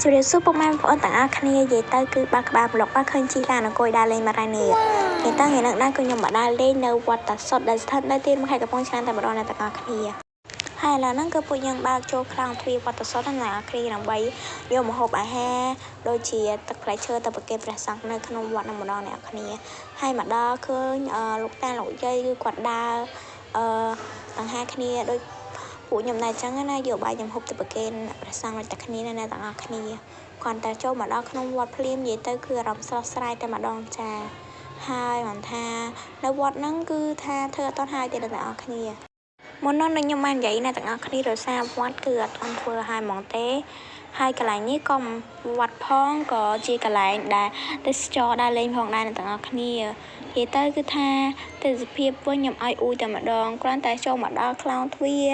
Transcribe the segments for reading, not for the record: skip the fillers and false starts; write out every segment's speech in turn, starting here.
ជម្រាបសួរពុកម៉ែបងប្អូនទាំងអស់គ្នានិយាយទៅគឺបើកក្បាលប្លុកបើឃើញជិះឡានអង្គុយដើរលេងមកហើយនេះនិយាយទៅថ្ងៃនេះដែរគឺខ្ញុំមកដើរលេងនៅវត្តតាសុតដែលស្ថិតនៅទីរួមខេត្តកំពង់ឆ្នាំងតែម្ដងអ្នកទាំងអស់គ្នាហើយឥឡូវហ្នឹងគឺពួកយើងបើកចូលខ្លោងទ្វារវត្តតាសុតណាអ្នកគ្នាដើម្បីយកម្ហូបអាហារដូចជាទឹកផ្លែឈើទៅប្រគេនព្រះសង្ឃនៅក្នុងវត្តនឹងម្ដងអ្នកគ្នាហើយមកដល់ឃើញលោកតាលោកយាយគឺគាត់ដើរអឺដង្ហែគ្នាដូចពួកខ្ញុំដែរចឹងណាយកបាយខ្ញុំហូបទៅប្រគេនព្រះសង្ឃដូចតែគ្នាណាអ្នកទាំងអស់គ្នាគ្រាន់តែចូលមកដល់ក្នុងវត្តភ្លាមនិយាយទៅគឺអារម្មណ៍ស្រស់ស្រាយតែម្ដងចាហើយមិនថានៅវត្តហ្នឹងគឺថាធ្វើអត់ទាន់ហើយទេអ្នកទាំងអស់គ្នាមុននោះនឹងខ្ញុំបាននិយាយអ្នកទាំងអស់គ្នាដោយសារវត្តគឺអត់ទាន់ធ្វើហើយហ្មងទេហើយកន្លែងនេះក៏វត្តផងក៏ជាកន្លែងដែលទេសចរដើរលេងផងដែរអ្នកទាំងអស់គ្នានិយាយទៅគឺថាទេសភាពវិញខ្ញុំឲ្យអ៊ូយតែម្ដងគ្រាន់តែចូលមកដល់ខ្លោងទ្វារ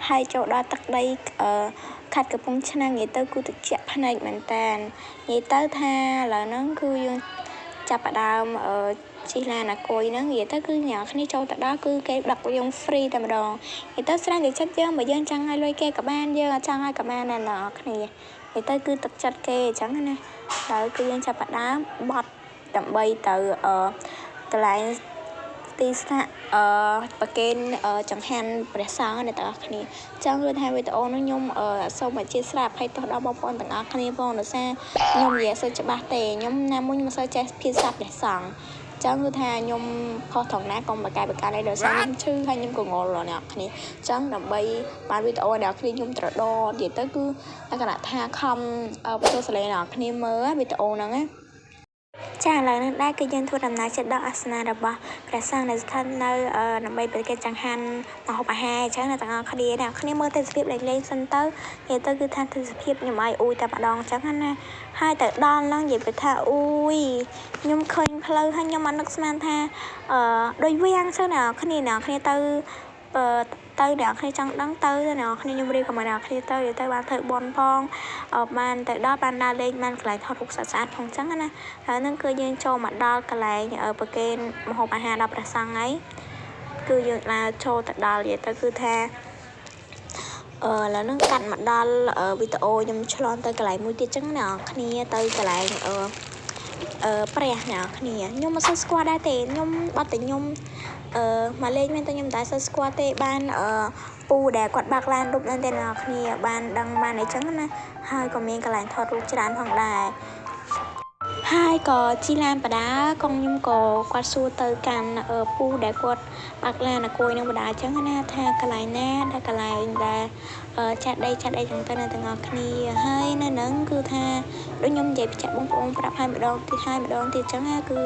ហើយចូលដល់ទឹកដីអឺខេត្តកំពង់ឆ្នាំងនិយាយទៅគឺត្រជាក់ភ្នែកមែនតើនិយាយទៅថាឥឡូវហ្នឹងគឺយើងចាប់ផ្ដើមអឺជិះឡានអាគុយហ្នឹងនិយាយទៅគឺអ្នកគ្នាចូលទៅដល់គឺគេដឹកយើង free តែម្ដងនិយាយទៅស្រេចតែចិត្តយើងបើយើងចង់ឲ្យលុយគេក៏បានយើងអត់ចង់ឲ្យក៏បានដែរអ្នកគ្នានិយាយទៅគឺទឹកចិត្តគេអញ្ចឹងណាហើយគឺយើងចាប់ផ្ដើមបត់ដើម្បីទៅអឺកន្លែងទីស្នាក់អឺប្រគេនចង្ហាន់ព្រះសង្ឃអ្នកទាំងអស់គ្នាចង់គឺថាវីដេអូនោះខ្ញុំសូមអធ្យាស្រ័យអភ័យទោសដល់បងប្អូនទាំងអស់គ្នាផងដោយសារខ្ញុំនិយាយអត់សូវច្បាស់ទេខ្ញុំណាមួយខ្ញុំមិនសូវចេះភាសាព្រះសង្ឃចឹងគឺថាខ្ញុំខុសត្រង់ណាកុំបកកែបកាអីដោយសារខ្ញុំឈឺហើយខ្ញុំក៏ងល់ដល់អ្នកគ្នាចឹងដើម្បីបានវីដេអូអ្នកគ្នាខ្ញុំត្រដនិយាយទៅគឺលក្ខណៈថាខំបញ្ចូលសលេងអ្នកគ្នាមើលវីដេអូហ្នឹងណាចាឥឡូវនេះដែរគឺយើងធ្វើដំណើរចិត្តដល់អាសនៈរបស់ព្រះសង្ឃដែលស្ថិតនៅដើម្បីប្រគេនចង្ហាន់ម្ហូបអាហារអញ្ចឹងអ្នកទាំងអស់គ្នាអ្នកគ្នាមើលទេសភាពលេងលេងសិនទៅនិយាយទៅគឺថាទេសភាពខ្ញុំឲ្យអ៊ូយតែម្ដងអញ្ចឹងណាហើយទៅដល់ហ្នឹងនិយាយទៅថាអ៊ូយខ្ញុំឃើញផ្លូវហើយខ្ញុំអត់នឹកស្មានថាអឺដូចវាំងចឹងអ្នកគ្នាអ្នកគ្នាទៅទៅអ្នកគ្នាចង់ដឹងទៅអ្នកគ្នាខ្ញុំរៀបក៏មកអ្នកគ្នាទៅទៅបានធ្វើបន់ផងបានទៅដល់បានដើរលេងបានកន្លែងថតរូបស្អាតស្អាតផងចឹងណាហើយហ្នឹងគឺយើងចូលមកដល់កន្លែងប្រគេនម្ហូបអាហារដល់ព្រះសង្ឃហើយគឺយើងដើរចូលទៅដល់និយាយទៅគឺថាអឺឥឡូវហ្នឹងកាត់មកដល់វីដេអូខ្ញុំឆ្លងទៅកន្លែងមួយទៀតចឹងណាគ្នាទៅកន្លែងអឺអឺព្រះអ្នកគ្នាខ្ញុំមិនសូវស្គាល់ដែរទេខ្ញុំបាត់តែខ្ញុំអឺមកលេងមែនតែខ្ញុំតែសូវស្គាល់ទេបានអឺពូដែលគាត់បើកឡានរូបនឹងតែអ្នកគ្នាបានដឹងបានអីចឹងណាហើយក៏មានកន្លែងថតរូបច្រើនផងដែរហើយក៏ជិះឡានបដាកងខ្ញុំក៏គាត់សួរទៅកាន់ពូដែលគាត់បើកឡានអាគួយនឹងបដាអញ្ចឹងណាថាកន្លែងណាដែលកន្លែងដែលចាត់ដីចាត់អីចឹងទៅនៅទាំងអស់គ្នាហើយនៅហ្នឹងគឺថាដូចខ្ញុំនិយាយបញ្ជាក់បងប្អូនប្រាប់ឲ្យម្ដងទៀតហើយម្ដងទៀតចឹងណាគឺ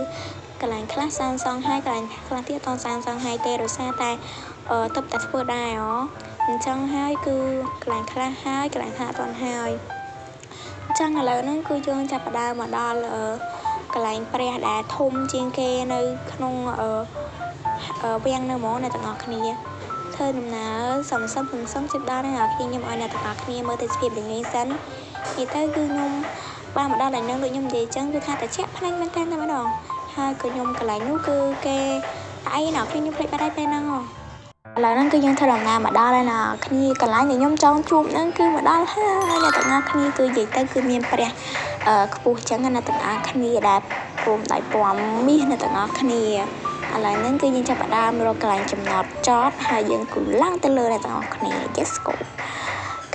កន្លែងខ្លះសាងសង់ហើយកន្លែងខ្លះទៀតអត់សាងសង់ហើយទេដោយសារតែទឹកតែធ្វើដែរហ៎អញ្ចឹងហើយគឺកន្លែងខ្លះហើយកន្លែងខ្លះអត់ទាន់ហើយអញ្ចឹងឥឡូវហ្នឹងគឺយើងចាប់ផ្ដើមមកដល់កន្លែងព្រះដែលធំជាងគេនៅក្នុងអឺវាំងនៅហ្មងអ្នកទាំងអស់គ្នាធ្វើដំណើរសំសំសំសំជិតដល់ហើយអ្នកខ្ញុំឲ្យអ្នកទាំងអស់គ្នាមើលទេសភាពល្ងាចសិននិយាយទៅគឺខ្ញុំបានមកដល់ដល់នឹងដូចខ្ញុំនិយាយចឹងគឺថាតិចភ្នែកមែនតើតែម្ដងហើយក៏ខ្ញុំកន្លែងនោះគឺគេអីអ្នកខ្ញុំភ្លេចបាត់ហើយពេលហ្នឹងហ៎ឥឡូវហ្នឹងគឺយើងធ្វើដំណើរមកដល់ហើយណាគ្នាកន្លែងដែលខ្ញុំចង់ជួបហ្នឹងគឺមកដល់ហើយអ្នកទាំងអស់គ្នាគឺនិយាយទៅគឺមានព្រះខ្ពស់ចឹងណាទាំងអស់គ្នាដែលព្រមដោយពណ៌មាសអ្នកទាំងអស់គ្នាឥឡូវហ្នឹងគឺយើងចាប់ផ្ដើមរកកន្លែងចំណតចតហើយយើងគឺឡើងទៅលើអ្នកទាំងអស់គ្នា Yes go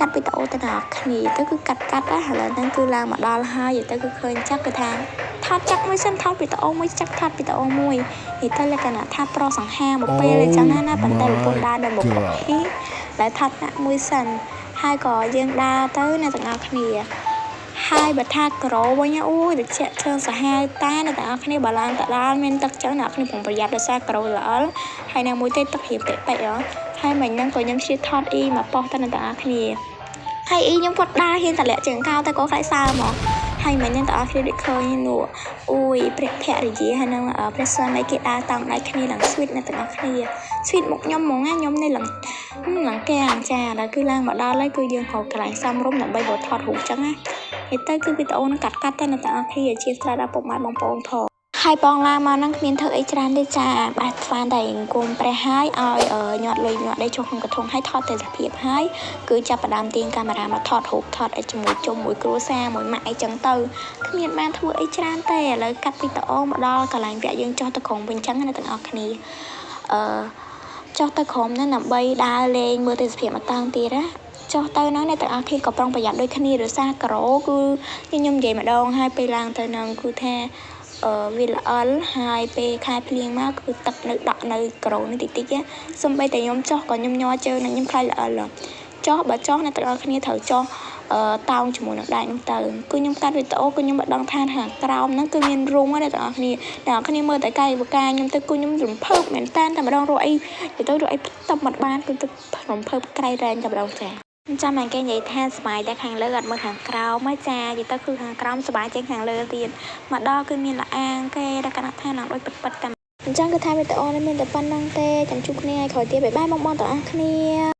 កាត់វីដេអូទៅដល់គ្នាទៅគឺកាត់កាត់ណាឥឡូវហ្នឹងគឺឡើងមកដល់ហើយទៅគឺឃើញចាក់គឺថាថតចាក់មួយសិនថតវីដេអូមួយចាក់ថតវីដេអូមួយនិយាយទៅលក្ខណៈថាប្រុសសង្ហាមកពេលអញ្ចឹងណាប៉ុន្តែប្រពន្ធដើរដល់មកភីដែលថតណាក់មួយសិនហើយក៏យើងដើរទៅអ្នកទាំងអស់គ្នាហើយបើថាក្រវិញអូយត្រជាក់ជើងសាហាវតាអ្នកទាំងអស់គ្នាបើឡើងទៅដល់មានទឹកចឹងអ្នកគ្នាប្រុងប្រយ័ត្នដោយសារក្រល្អិលហើយនៅមួយទៀតទឹករៀបតិចតិចហ៎ហើយមិញហ្នឹងក៏ខ្ញុំជិះថតអ៊ីមកប៉ុស្តិ៍ទៅអ្នកទាំងអស់គ្នាហើយអ៊ីខ្ញុំគាត់ដើរហ៊ានតម្លាក់ជើងកោតែក៏ខ្លាចសើហ្មងហើយមិញហ្នឹងទាំងអស់គ្នាដូចឃើញនោះអូយព្រះភរិយាហើយនឹងព្រះស្វាមីគេដើរតោងដៃគ្នាឡើង sweet អ្នកទាំងអស់គ្នា sweet មុខខ្ញុំហ្មងណាខ្ញុំនេះឡើងឡើងកាំងចាដល់គឺឡើងមកដល់ហើយគឺយើងរកកន្លែងសមរម្យដើម្បីមកថតរូបចឹងណានិយាយទៅគឺវីដេអូនឹងកាត់កាត់តែអ្នកទាំងអស់គ្នាអធិស្ឋានដល់ពុកម៉ែបងប្អូនផង ហើយបងឡើងមកហ្នឹងគ្មានធ្វើអីច្រើនទេចាបាសស្វានតែអង្គមព្រះហើយឲ្យញាត់លុយញាត់ដីចុះក្នុងកធុងហើយថតទេសភាពហើយគឺចាប់ផ្ដើមទាញកាមេរ៉ាមកថតរូបថតអីជាមួយជុំមួយគ្រួសារមួយម៉ាក់អីចឹងទៅគ្មានបានធ្វើអីច្រើនទេឥឡូវកាត់វីដេអូមកដល់កន្លែងវគ្គយើងចុះទៅក្រុងវិញចឹងណាទាំងអស់គ្នាអឺចុះទៅក្រុមហ្នឹងដើម្បីដើរលេងមើលទេសភាពមកតង់ទៀតណាចុះទៅហ្នឹងអ្នកទាំងអស់គ្នាក៏ប្រុងប្រយ័ត្នដូចគ្នាដោយសារការ៉ូគឺខ្ញុំនិយាយម្ដងហើយពេលឡើងទៅហ្នឹងគឺថាអឺវាល្អិលហើយពេលខែភ្លៀងមកគឺទឹកនៅដក់នៅក្រូនេះតិចតិចសំបីតែខ្ញុំចុះក៏ខ្ញុំញ័រជើងនិងខ្ញុំខ្លាចល្អិលចុះបើចុះអ្នកទាំងអស់គ្នាត្រូវចុះអឺតោងជាមួយនឹងដែកនោះទៅគឺខ្ញុំកាត់វីដេអូគឺខ្ញុំមិនដឹងថាខាងក្រោមហ្នឹងគឺមានរូងណាអ្នកទាំងអស់គ្នាអ្នកទាំងអស់គ្នាមើលតែកាយវិការខ្ញុំទៅគឺខ្ញុំរំភើបមែនតានតែម្ដងរកអីទៅរកអីផ្ទឹមមិនបានគឺទៅរំភើបក្រៃរែងតែម្ដងចាចាំតែគេនិយាយថាសប្បាយតែខាងលើអត់មើលខាងក្រោមចានិយាយទៅគឺខាងក្រោមសប្បាយជាងខាងលើទៀតមកដល់គឺមានលាអាងគេដែលកណ្ដាថាឡើងដូចពិតពិតតែអញ្ចឹងគឺថាវីដេអូនេះមានតែប៉ុណ្្នឹងទេចាំជួបគ្នាឲ្យក្រោយទៀត bye bye បងប្អូនទាំងអស់គ្នា។